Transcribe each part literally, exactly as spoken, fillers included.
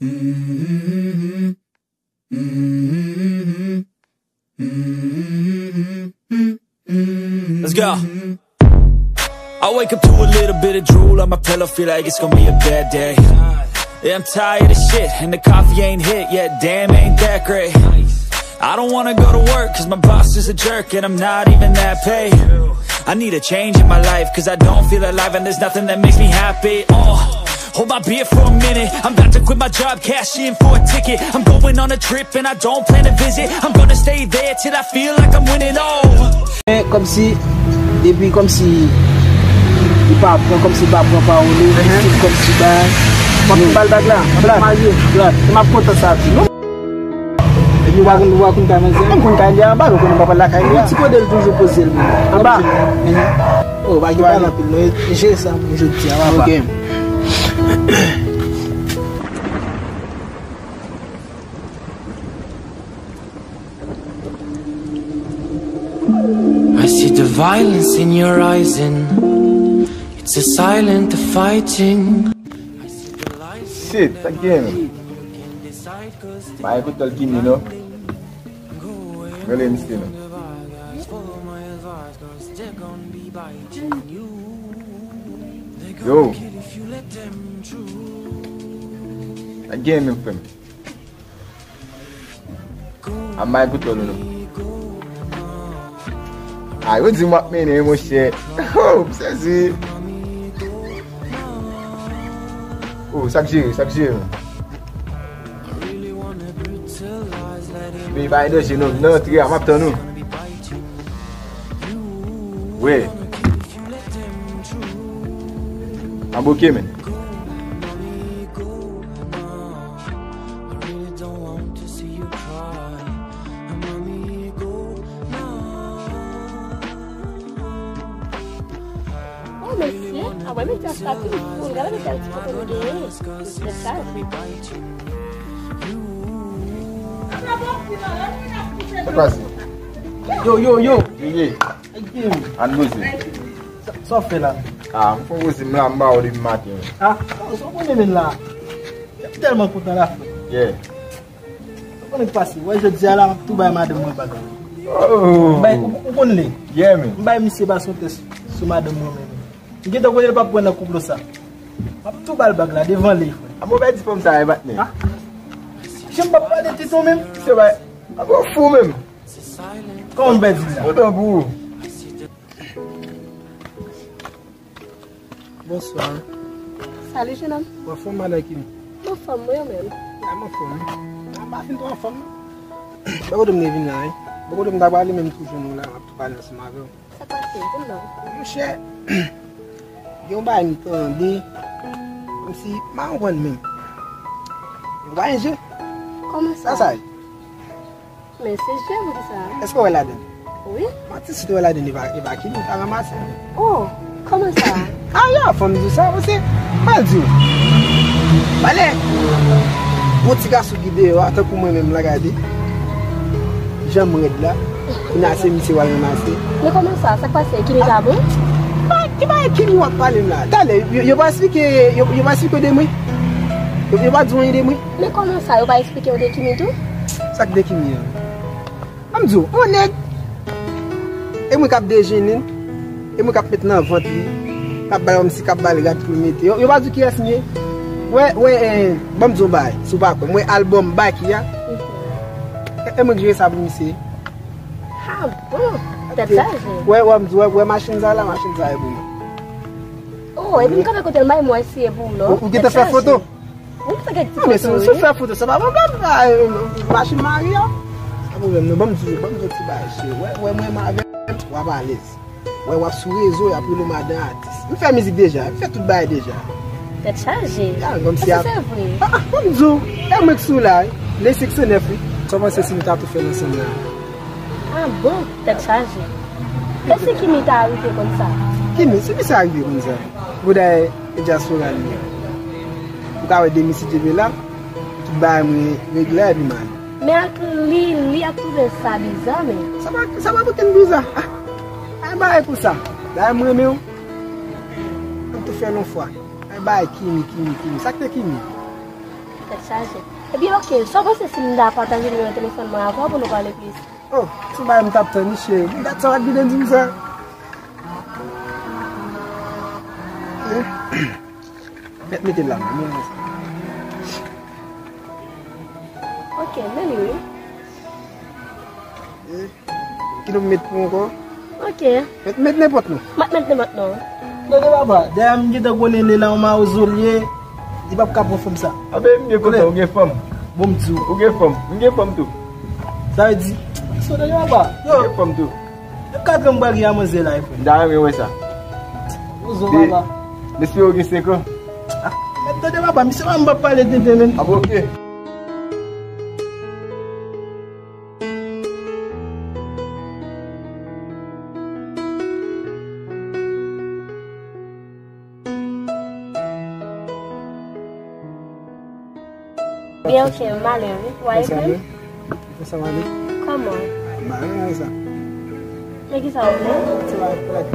Let's go. I wake up to a little bit of drool on my pillow, feel like it's gonna be a bad day. Yeah, I'm tired of shit, and the coffee ain't hit yet, damn, ain't that great. I don't wanna go to work, cause my boss is a jerk, and I'm not even that paid. I need a change in my life, cause I don't feel alive, and there's nothing that makes me happy. Uh, hold my beer for a minute, I'm about to quit my job, cash in for a ticket. I'm going on a trip, and I don't plan to visit. I'm gonna stay there till I feel like I'm winning. Oh. Men kòmsi, depi kòmsi li pa pran, kòmsi li pa pran pawòl li, li fin kòmsi bay. W ap ba l bag la, w ap marye. Se m ap kontan sa tou. Epi w pa konn, w pa konn kay manzè? M konn kay li anba, nou konnen papa lakay li a. Ti kote l toujou poze l menm. Anba? Oh, pa gen pale anpil non. E jere sa pou jodi a, papa. Ok. I see the violence in your eyes and it's a silent fighting. Shit, sa k gen? Bay kout tòl Kimi non. Rele misye non. Yo. Sa k gen menm frè m? A may kout tòl ou non. A, yo di m w ap mennen, monchè. Oh, m sezi. Oh, sa k jere, sa k jere. Men pa gen danje non, nan antre a, m ap tann ou. Wi. Anboke, men. Oh, mesye, a wè, men ti aspati, pou gade men kèl ti foto nou genyen. Mesye sa. Sa k pase? Yo, yo, yo. Ye, ye. Ann poze. Sa, sa w fè la? Ah, m fon poze, m la, m ba w depi maten. Ah, sa w konnen men la. M tèlman kontan la. Yeah. Ou konnen k pase, wè jodi a la, m ap tou bay madanm mwen bag la. Oh. M bay, ou, ou konn li. Yeah, man. M bay misye pase yon tès sou madanm mwen menm. M gentan konnen l p ap pran nan koup lo sa. M ap tou ba l bag la devan li, frè. A mwen bay di fanm sa e patnè. Ah. Jan m p ap pale tèt ou menm. Se bay. A bon fou menm. Kòman m bay di la? Kontan pou ou. Bonswa. Salut, jeune homme. Ou anfòm, madan Kimi? M anfòm, wi, ou menm? A, m anfòm, wi. A, m pa fin twò anfòm, non. Bò kote m te vin la, wi. Bò kote m ta prale, menm tou jwenn ou la, m ap tou pale ansanm avè w. Sa k pase? Di m non. Monchè, gen yon bagay m tande, kòmsi m pa konprann menm. Yon bagay je. Kòman sa? Sa sa ye? Men se je pou ki sa? Èske w wè ladann? Wi. Manti, si w te wè ladann, e pa, e pa Kimi w ta ranmase. Oh, kòman sa? A ya, fò m di w sa, paske, m pral di w. Pale, yon ti gason ki deyò a, tankou mwen menm la, gade. Jan m rèd la, kounye a se misye w al ranmase. Men kòman sa? Sa k pase? Kimi pa bon? Pa, ki bagay Kimi w ap pale m la? Talè, yo, yo pa esplike, yo, yo pa esplike w de mwen? Yo, yo pa di w anyen de mwen? Men kòman sa? Yo pa esplike w de Kimi tou? Sa k de Kimi an? An m di w, yon nèg, e mwen k ap dejennen l, e mwen k ap met nan vant li, k ap ba l kòmsi k ap ba l rad pou l mete. Yo, yo pa di w kiyès m ye? Wè, wè, eh, ban m di w yon bagay, si w pa kwè. Mwen albòm Baky a, e, e mwen k jere sa pou misye. Ah bon? Tèt chaje. Wè, wè, m di w, wè, wè machin sa la, machin sa e pou mwen. Oh, epi m kanpe kote l, m bay mwen si e pou w non. Ou, ou gentan fè foto? Ou fè kèk ti foto, wi. Non, men si, si w fè foto, se pa pwoblèm. Ah, euh, machin mari a. Pa pwoblèm, non. Ban m di, ban m di yon ti bagay, cheri. Wè, wè, mwen, mwen avè w, w ap alèz. Wè, w ap sou rezo, y ap rele w madan atis. M fè mizik deja, m fè tout bagay deja. Tèt chaje. Ya, kòmsi. Èske se vre? Ah, ah, ban m di w. E mwen k sou la, wi. Lè senk san nèf, wi. Sa w panse si nou ta tou fè l ansanm la? Ah bon, tèt chaje. E si Kimi ta rive konn sa? Kimi, si misye rive konn sa? Pou dayè, e dyaspora li ye. Ou ka wè demen si Dye vle la, tout bagay mwen regle epi m ale. Men ak li, li ap twouve sa biza, men. Sa pa, sa pa okenn biza. Ah, ay bagay konsa. Dayè m renmen w. An tou fè l yon fwa. Ay bagay Kimi, Kimi, Kimi. Sa k te Kimi? Sa Chaje. Ebyen, oke, sa w panse si m ta pataje nimewo telefòn mwen avè w pou nou pale plis? Oh, se bagay m t ap tann wi, cheri. Gad sa w ap vin di m sa. Eh, mèt mete l la, mwen. Ok, men li wi. Eh, ki nou met pou ankò? Ok. Met, met nenpòt non. M ap met nenpòt non. Tande papa, dèyè m gentan konnen li la yon mawzolye, li p ap ka pran fanm sa. Abe, m byen kontan, ou gen fanm. Bon, m di w. Ou gen fanm, m gen fanm tou. Sa vle di, so tande papa. Yo. M gen fanm tou. Yo, katran m pral gen a manzè la, frè. M ta renmen wè sa. Ozo papa. M espere w gen senk an. Ah, tande papa, misye pa m p ap pale tenten menm. Ah, bon, ok. Byen, ok, m ale wi. Wa epi? Kòman? M pa renmen sa. Men kisa w vle? Ti bagay, ti bagay.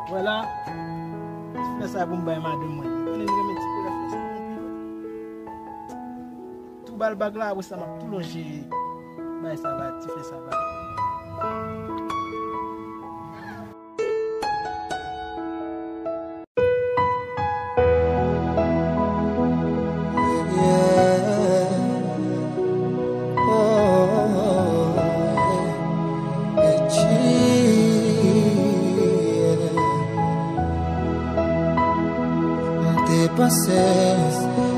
Vwala. Ti flè sa pou m bay madanm mwen. Ou konnen m renmen ti koulè flè sa anpil. Tou ba l bag la, apre sa m ap tou lonje bay sa ba, ti flè sa ba. M te panse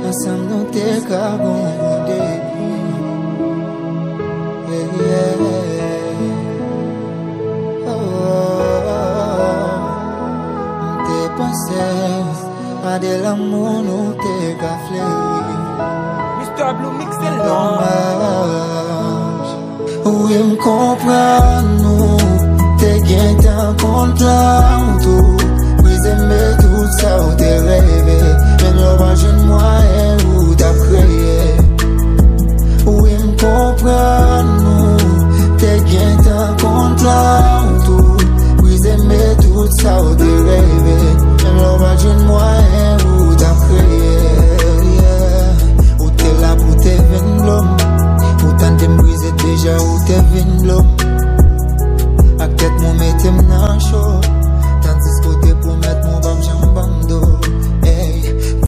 ansanm nou te ka bon pou depi. Yeah, yeah. Oh, m te panse a de lanmou nou te ka fleri. Mister Blue, mixe l non. Domaj. Wi, m konprann ou te gentan konn plan w tou. Brize, men tout sa w te